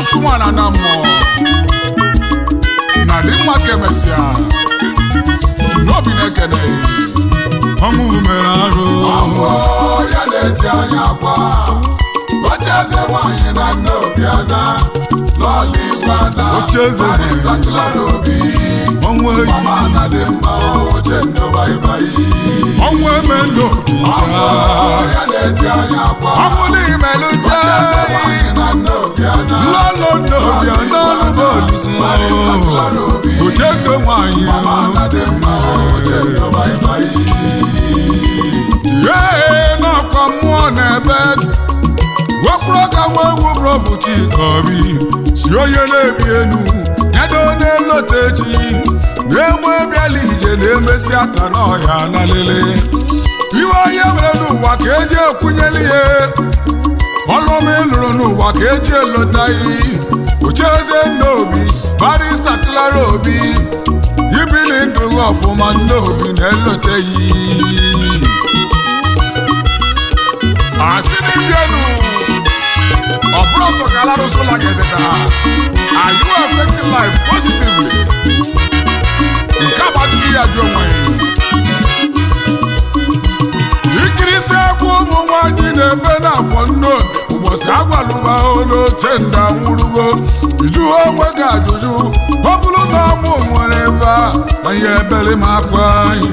Woman na mmụọ na dị mma ka emesịa n'obi na-ekene. Ọnwụ mere arụ. Ọnwụ ya na-eti anya akwa. Ocheeze nwanyị na nne Obiana, Lọlọ Igwe. Ocheeze. Barrister Clara Obi. Ọnwụ eyi. Mama na dị mma, oche ndụ bye-bye. Ọnwụ eme n'obi. Ọnwụ ya na-eti anya akwa. Ọnwụ n'imelụ. Ocheeze nwanyị na nne Obiana, Lọlọ n'obi n'ọnụ Olise. Barrister Clara Obi. Ochendo nwanyị. Mama na dị mma, oche ndụ bye-bye. Ee, n'ọkwa mmụọ na-ebe wepụrụ ka nwa ewu brọbụ Chika Obi si onye na-ebi elu nyado n'elota echi na-egbe bịala ije na-emesi aka n'ọhịa na lele iwe onye mere n'ụwa ka eji ekwunyeli ya ọlụm ịlụrụ n'ụwa ka eji elota yi. Ocheeze Nnobi, Barrister Clara Obi, ibili ndụ gị ọfụma, Nnobi na-eloteghị. Asị n'ịbịanụ ọ bụrụ ọsọ ka alarụsụla ga-edeta. Are you affecting life positively? Nke a bụ ajụjụ ya jụ onwe ya. Ikirisi akwa ụmụ nwanyị na-ebe n'afọ Nnobi ụbọchị agwalụba n'oche nda nwụrụgo, iju onwe gị ajụjụ. Ọ bụrụ na ọmụ nwere ebe a anyị ebere m akwa anyị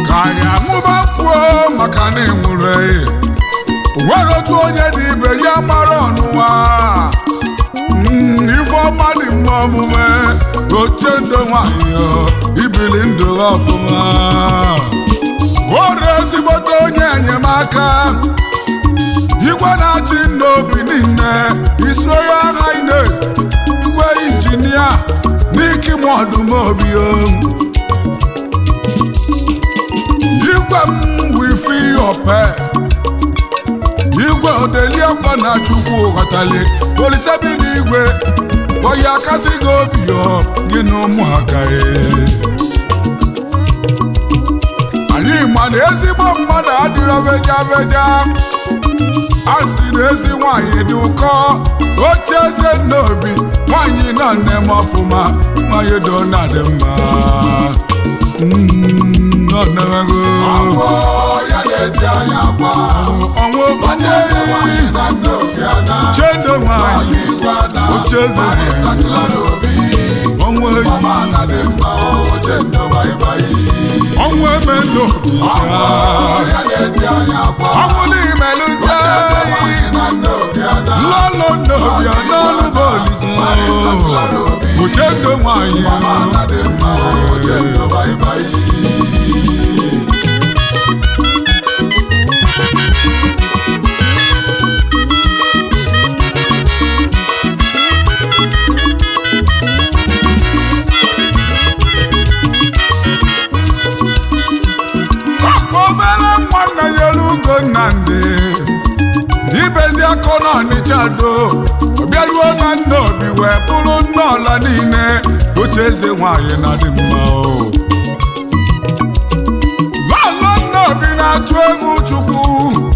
ka anyị amụba kwuo maka na ịnwụrụ eyi o nwere otu onye dị ibe ya mara ọnụnwa. Ifeọma dị mma omume. Oche ndụ nwanyị, ibili ndụ ọfụma, ọrụ ezigbote onye enyemaka igwe na-achị n'obi niile, His Royal Highness Igwe Injinia n'ike Ọdụmobi. Igwe m wifi ope igwe odeliakwa na Chukwu ghọtali olisebi n'igwe oyi akasị gị obi ọ gị na ụmụaka ya. Anyị ma na ezigbo mmadụ adịrọ veja veja. A sị na ezi nwanyị dị ụkọ. Oche eze Nnobi nwanyị na nne m ọfụma, nwanyị do na dị mma. Ọ na-emego. Ọnwụ ya na-eti anya akwa. Ọnwụ. Ocheeze nwanyị na nne Obiana, Chendo nwanyị. Lọlọ Igwe. Ocheeze. Barrister Clara Obi. Ọnwụ eyi. Mama na dị mma, oche ndụ bye-bye. Ọnwụ eme n'obi. Ọnwụ ya na-eti anya akwa. Ọnwụ n'imelụ. Ocheeze nwanyị na nne Obiana, Lọlọ n'obi n'ọnụ Olise. Barrister Clara Obi. Ochendo nwanyị. Mama na dị mma, oche ndụ bye-bye. Ọkwa obere nwa nna ya elu ugo Nnamdị ibezi akọ na Ọnịcha do ọbịaruo na Nnobi wee bụrụ nne ọla niile. Oche eze nwanyị na dị mma o. Lọlọ Nnobi na-atụ egwu Chukwu.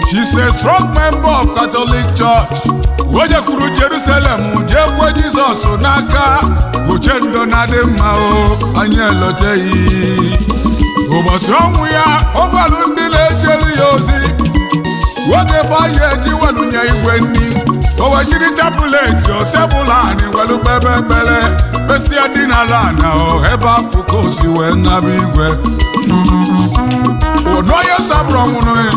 She's a strong member of Catholic Church. O jekwuru Jerusalem jee kwe Jizọs n'aka. Ochendo na dị mma o, anyị eloteghị. Ụbọchị ọnwụ ya, ọ gwalụ ndị na-ejere ya ozi oge faya eji welunye igwe nni o wechiri chaplet osebụla anyị welu kpebe ekpere kpesịa dị n'ala na o ebe afọ ka o si wee naba igwe onye sabụrụ ọnwụrụ ya.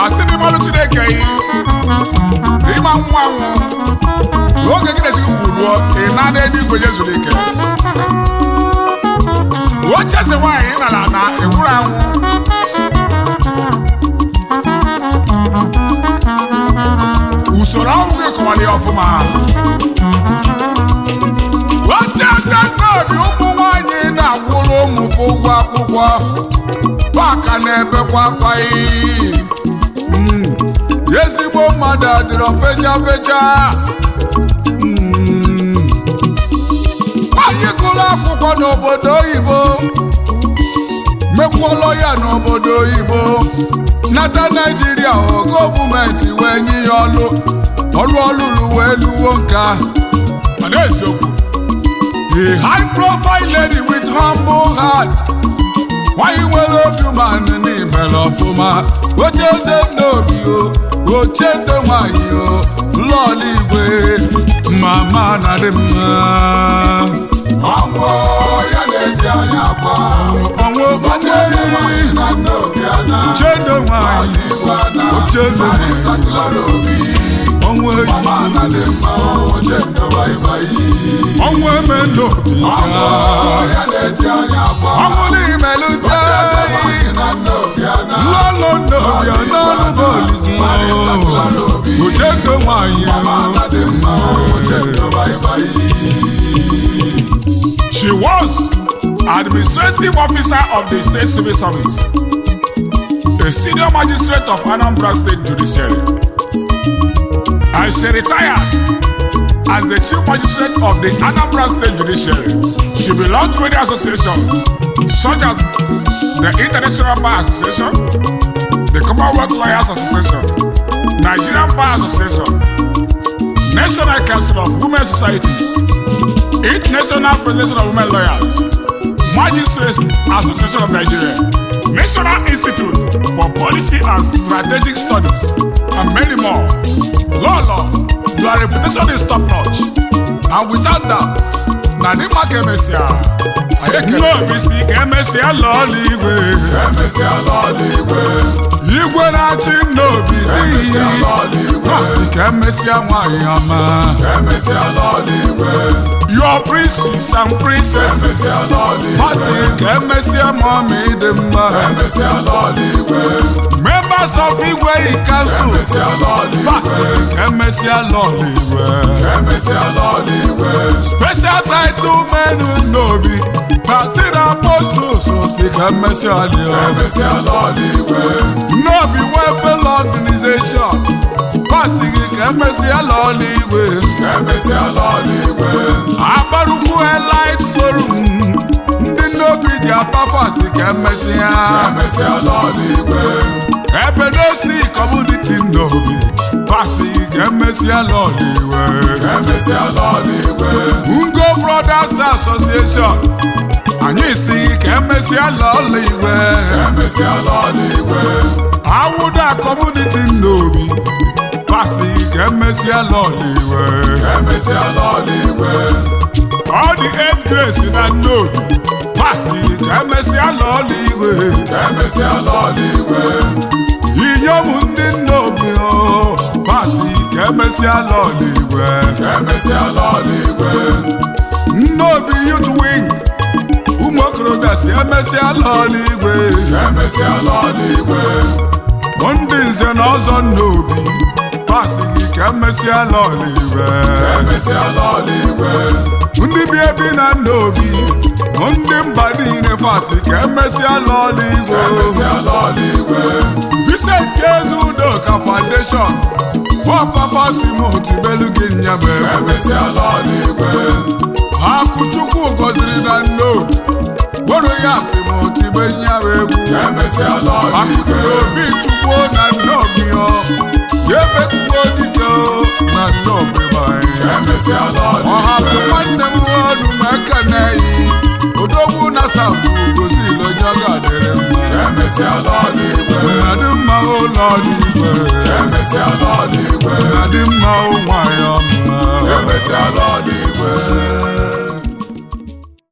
Asị ndị mmadụ Chineke yi na ịma nwa anwụ n'oge gị na-esi kwuruo ị na n'eluigwe je zuru ike. Oche eze nwaanyị nara na ịnwụrụ anwụ. Usoro ọnwụ gị kọwara ya ọfụma. Oche eze Nnobi, ụmụ nwanyị na-akwụrụ ụmụ ha ụgwọ akwụkwọ paka na-ebekwa akwa. Ezigbo mmadụ adịrọ fecha fecha. Nwanyị gụrụ akwụkwọ n'obodo oyibo. Mekwuo ya n'obodo oyibo, nata Naijiria o, gọọmenti wee nye ya ọlụ. Ọlụ ọlụlụ wee luo nka. Mana eziokwu. A high profile lady with humble heart. Nwanyị nwere obi umeanụ n'imere ọfụma. Oche eze n'obi o, oche ndo nwanyị o, lọọlọ igwe, mama na dị mma. Ọnwụ ya na-eti anya akwa. Ọnwụ Oche eze nwanyị na Nnobi ana. Chendo nwanyị. Igwe ana. Oche eze nwanyị. Barrister Clara Obi. Ọnwụ eyi. Mama na dị mma, oche ndo bye bye. Ọnwụ eme n'obi Ọnwụ jaa. ya na-eti anya akwa. Ọnwụ n'imelu Oche eze jaa. nwanyị na Nnobi ana. Lọlọ n'obi n'ọnụ bọọlụ. Barrister Clara Obi. Ochendo nwanyị. Mama na dị mma, oche ndo bye bye. She was administrative officer of the State Civil Service, a senior magistrate of Anambra State Judiciary, and she retired as the chief magistrate of the Anambra State Judiciary. She belonged to many associations such as the International Bar Association, the Commonwealth Lawyers Association, Nigerian Bar Association, National Council of Women Societies, International Federation of Women Lawyers, Magistrates Association of Nigeria, National Institute for Policy and Strategic Studies, and many more. Lolo, your reputation is top notch. And without that, Nadima Kemesia, Nnobi si ka emesịa lọọlọ igwe. Emesịa lọọlọ igwe. Igwe na-achị Nnobi Emesịa n'ihi. lọọlọ igwe. Nọọsụ ka emesịa nwanyị ọma. Emesịa lọọlọ igwe. Your princes and princesses. Emesịa lọọlọ igwe. Pasị ka emesịa mọmị dị mma. Emesịa lọọlọ igwe. Members of Igwe Council. Emesịa lọọlọ igwe. Pasị ka emesịa lọọlọ igwe. Emesịa lọọlọ igwe. Special title men Nnobi. 13 apostles si ka emesịa lịọ. Emesịa lọọlọ igwe. Nnobi Welfare Organization. Pasị gị ka emesịa lọọlọ igwe. Emesịa lọọlọ igwe. Akparukwu Elite Forum. Ndị Nnobi ji apafasị ka emesịa. Emesịa lọọlọ igwe. Ebenesi Community Nnobi. Pasị ka emesịa lọọlọ igwe. Emesịa lọọlọ igwe. Ngo Brothers Association. Anyị si ka emesịa lọọlọ igwe. Emesịa lọọlọ igwe. Awụda Community Nnobi. Pasị ka emesịa lọọlọ igwe. Emesịa lọọlọ igwe. All the eight grace na Nnobi. Pasị ka emesịa lọọlọ igwe. Emesịa lọọlọ igwe. Inyom ndị Nnobi o. Pasị ka emesịa lọọlọ igwe. Emesịa lọọlọ igwe. Nnobi Youth Wing. Ụmụ okorobịa si emesịa lọọlọ igwe. Emesịa lọọlọ igwe. Ndị nze na ọzọ Nnobi. Pasị gị ka emesịa lọọlọ igwe. Emesịa lọọlọ igwe. Ndị bi ebi na Nnobi. Ndị mba niile fasị ka emesịa lọọlọ igwe. Emesịa lọọlọ igwe. Vincent Ezeudoka Foundation. Ọkwa fasị m tibelu gị nyebe. Emesịa lọọlọ igwe. Akụchukwu gọziri na Nnobi. Were ya sị m tibe nyawa egwu. Emesịa lọọlọ igwe. Akụkụ obi chukwu na Nnobi o. Ya emekwuo dike o na Nnobi banyị. Emesịa lọọlọ Ọha bụ igwe. nwanne m ọnụ ma ekeneyi. Odogwu na Saụdụ gozili onye ọ ga-adịrị mma. Emesịa lọọlọ igwe. Na dị mma ụlọ igwe. Emesịa lọọlọ igwe. Na dị mma nwanyị ọma. Emesịa lọọlọ igwe.